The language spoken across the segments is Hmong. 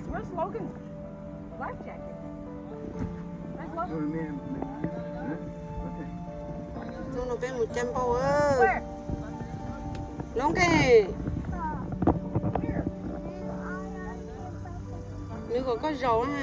Where's Logan's life jacket? Where's Logan? Hnub no peb mus caij npauj. Noob ke, nws kom koj zaum na.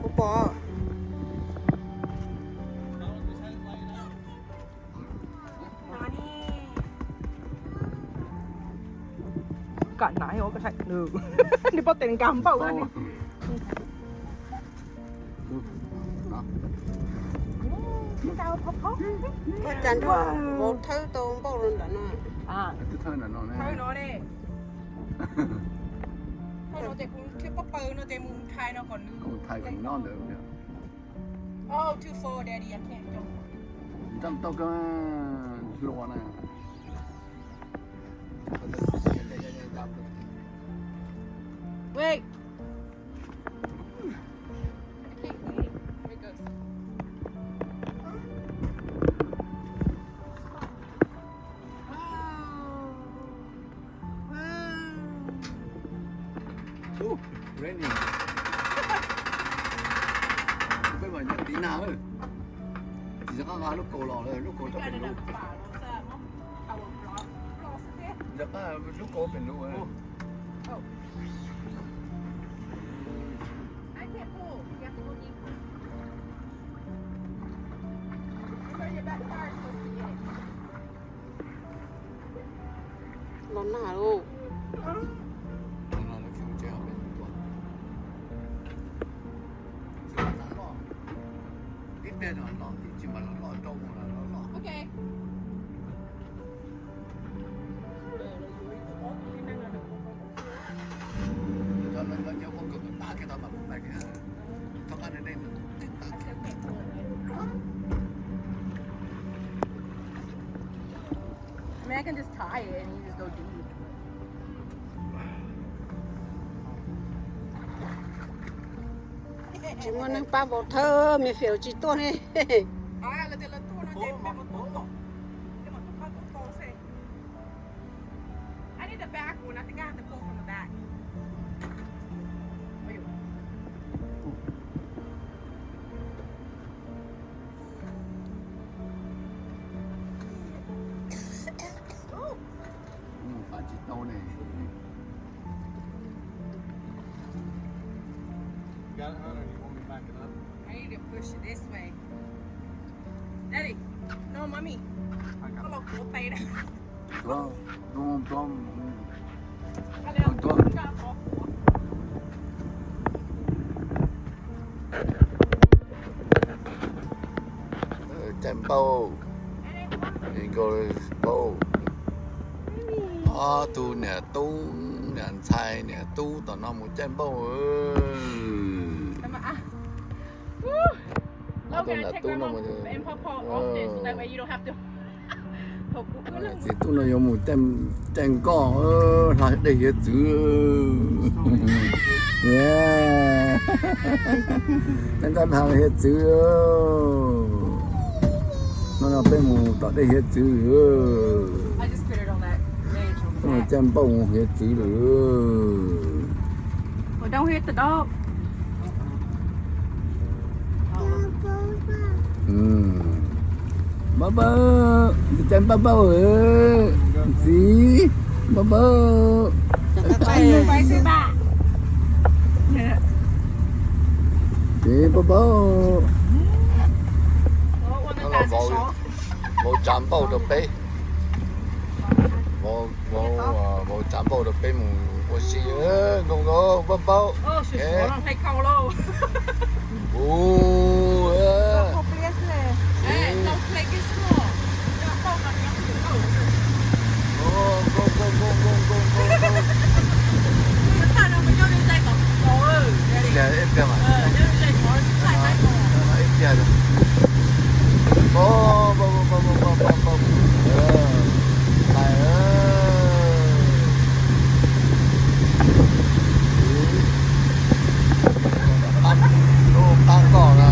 Kuv pom. Kam hnav ua koj saib nws, nws poj tes nkag npauj. Ua cas nrog vauv thawb tau npauj rau ntawm no. Thawb no ne. Thawb no ces kuv thiaj paub paw no ces mus thais no kom nws, mus thais kom nws noj ntawd. Oh, too full, Daddy, I can't jump. Nraj tau koj hluas na. Wait. I can't wait. Here it goes. Wow. Wow. Ub, raining. Peb mam nyob tiv nag, tsis nco qab nqa lub kaus los lawm, lub kaus pem lub. Nco qab lub kaus pem lub. Los nag lauj. Ib pliag no los tsis mas los loj rau mus los loj. I mean, I can just tie it and you just go deep. Tsis muaj neeg pab vauv thawb, me fiav tsis tuaj ne. I need the back one. I think I have to pull from the back. Mus faj tsis tau ne. I need to push it this way. Daddy, no, mommy. Koj los kuv tes na. Caij npauj, nkaus npauj. Ob tug niam tub, niam ntxhais niam tub tom no mus caij npauj. Ob tug niam tub no mus. Txiv tub no yuav mus caij nkoj hla dej hiav txwv. Caij nkoj hla hiav txwv. Hnub no peb mus tom dej hiav txwv. Peb mus caij npauj mus hiav txwv lawm. Npauj npauj, caij npauj npauj, txiv npauj npauj. Txiv npauj npauj. Vauv tsav npauj rau peb. Vauv tsav npauj rau peb mus ua si. Nkaus nkaus npauj npauj. Lub qab nkoj na.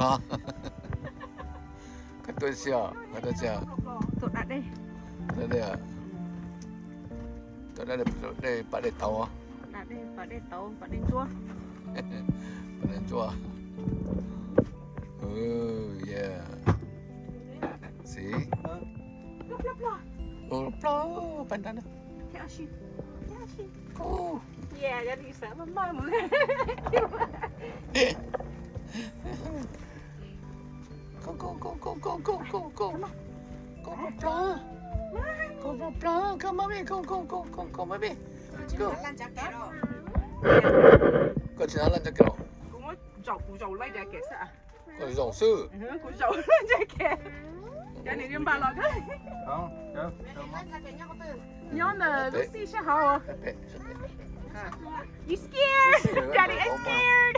Koj tuaj si os, koj tuaj si os. Tuaj da dej. Tuaj da dej, tuaj da dej, dej pab dej tauv. Da dej pab dej tauv, pab dej ntsuab. Pab dej ntsuab. Yeah. Sí. Ua ploj pab nrad na. Go, go, go, go, go, go, go, go. Go, go, ploj. Go, go, ploj. Go, mommy, go, go, go, go, go, mommy. Go. Koj tsis hnov laj ntsag kev los? Koj zaum xwb. Nyob ntawm lub xij sab hauv. You scared? Daddy, I'm scared.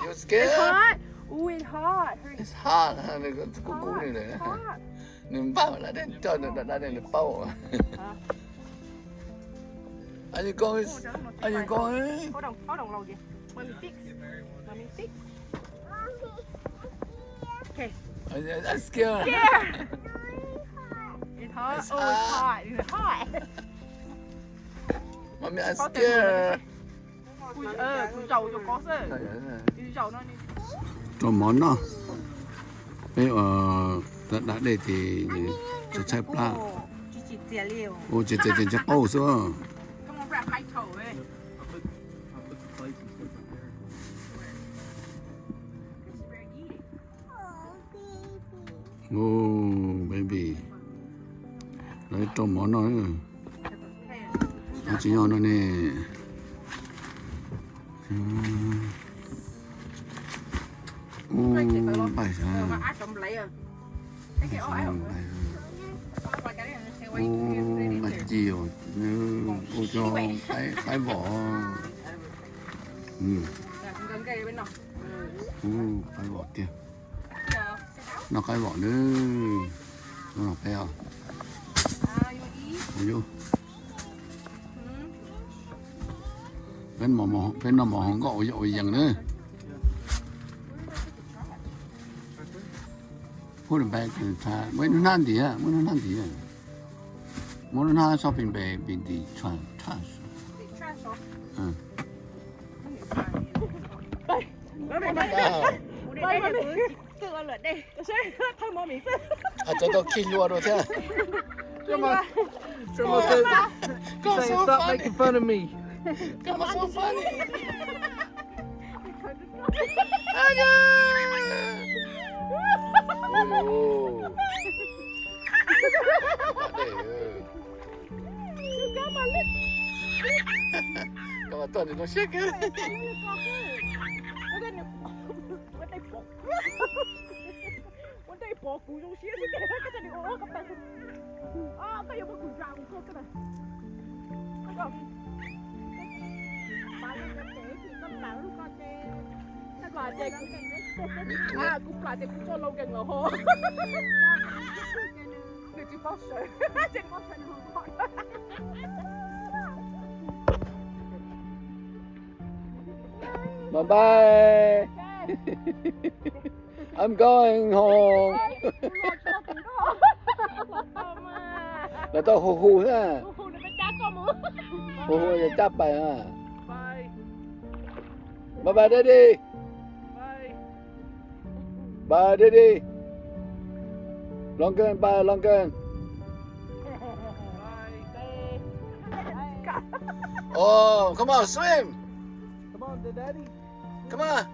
You scared? It's hot. Ooh, it's hot. It's hot. Nws kub kub li ntawd. Nws npaj da dej coj nws da dej nws paub. Are you going? Are you going? Hold on, hold on, Logan. Mommy fix. Mommy fix. Okay. I'm scared. Scared. It's hot. Oh, it's hot. It's hot. Mommy, I'm scared. Kuv zaum rau koj xwb. Kuv zaum no ni. Rau mov noj. Peb ua da dej ces tso tshaib plab. Ua tsis txias ces ntshe qaub xwb. Oh, baby. Lawv rau mov noj. Tsis yog no ne. Ub, npaj sav. Ub, npaj ci os, ua cov qaib vos. Ub, qaib vos tiag. Noj qaib vos nawb. Noj qaib os. Peb noj mov hauv nkoj ua yees nawb. Put it back in the trash. Muab lub hnab ntim, muab lub hnab ntim. Muab lub hnab shopping bag ntim trash. Cov tau khi hlua rau thiab. Come on, say, stop making fun of me. Come on, so funny. Koj mas tuaj nws zoo siab kawg. Ua ntej pom kuv zoo siab xwb tiag, koj tsa nws ua ua koj tau. Koj yuav muab kuv zam mus koj na. Koj plam lub ko ces, koj plam ces kuv, kuv plam ces kuv tso Logan los hauv. Nws tsis paub sawv, ces nws ua tshais nws ho nqos. Bye bye. I'm going home. Lawv tau hu hu na. Hu hu caj pais na. Bye bye daddy. Bye daddy. Logan, bye Logan. Oh, come on, swim. Come on, daddy. Come on.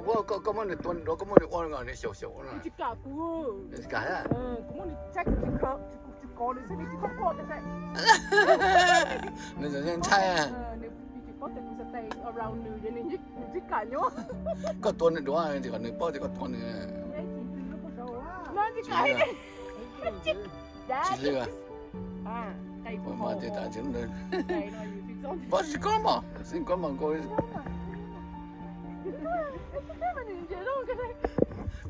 Koj muab nws tua nws duav, koj muab nws ua nws xyaum xyaum no. Tsis kam kuv. Tsis kam. Kuv muab nws tsaib, kuv tsis kov nws xwb, nws tsis tau quaj tas. Nws ntshai. Nws tsis paub tias kuv stay around nws, nws tsis kam nyob. Koj tua nws duav, nws paub tias koj tua nws. Tsis hlwb. What's grandma? Seen grandma go.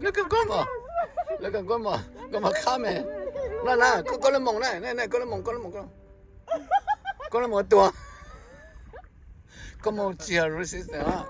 Look at grandma. Look at grandma. Grandma coming. No, no, koj, koj lub moos na, na, na, koj lub moos, koj lub moos, koj lub moos tuag. Koj moos tsis yog resistance.